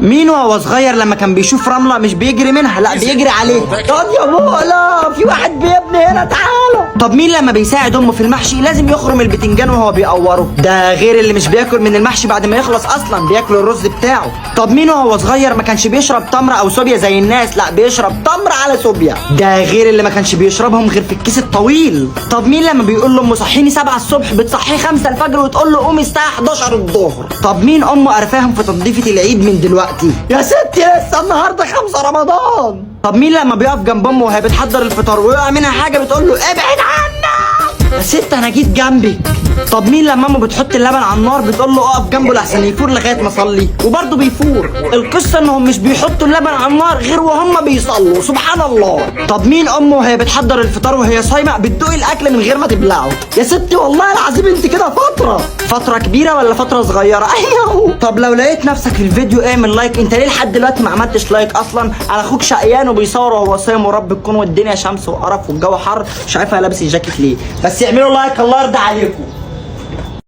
مين وهو صغير لما كان بيشوف رملة مش بيجري منها، لا بيجري عليها؟ طب يا بولا في واحد بيبني هنا، تعالى. طب مين لما بيساعد امه في المحشي لازم يخرم البتنجان وهو بيقوره؟ ده غير اللي مش بياكل من المحشي بعد ما يخلص اصلا، بياكل الرز بتاعه. طب مين وهو صغير ما كانش بيشرب تمر او سوبيا زي الناس، لا بيشرب تمر على سوبيا؟ ده غير اللي ما كانش بيشربهم غير في الكيس الطويل. طب مين لما بيقول لامه صحيني 7 الصبح بتصحيه 5 الفجر وتقول له قومي الساعة 11 الظهر؟ طب مين امه قرفاهم في تنظيفه العيد من دلوقتي؟ يا ستي لسه النهارده 5 رمضان. طب مين لما بيقف جنب امه وهي بتحضر الفطار ويقع منها حاجة بتقول له ابعد عنا يا ست انا جيت جنبك؟ طب مين لما امه بتحط اللبن على النار بتقول له اقف جنبه لحسن يفور لغاية ما اصلي، وبرضه بيفور؟ القصة انهم مش بيحطوا اللبن على النار غير وهم بيصلوا، سبحان الله. طب مين امه وهي بتحضر الفطار وهي صايمه بتدوق الاكل من غير ما تبلعه؟ يا ستي والله العظيم انت كده فترة كبيرة ولا فترة صغيرة؟ ايوه. طب لو لقيت نفسك في الفيديو اعمل like. انت ليه لحد دلوقتي ما عملتش like اصلا؟ انا اخوك شقيان وبيصور وهو صايم ورب الكون والدنيا شمس وقرف والجو حر، مش عارف انا لابس الجاكيت ليه، بس اعملوا like الله يرضى عليكم.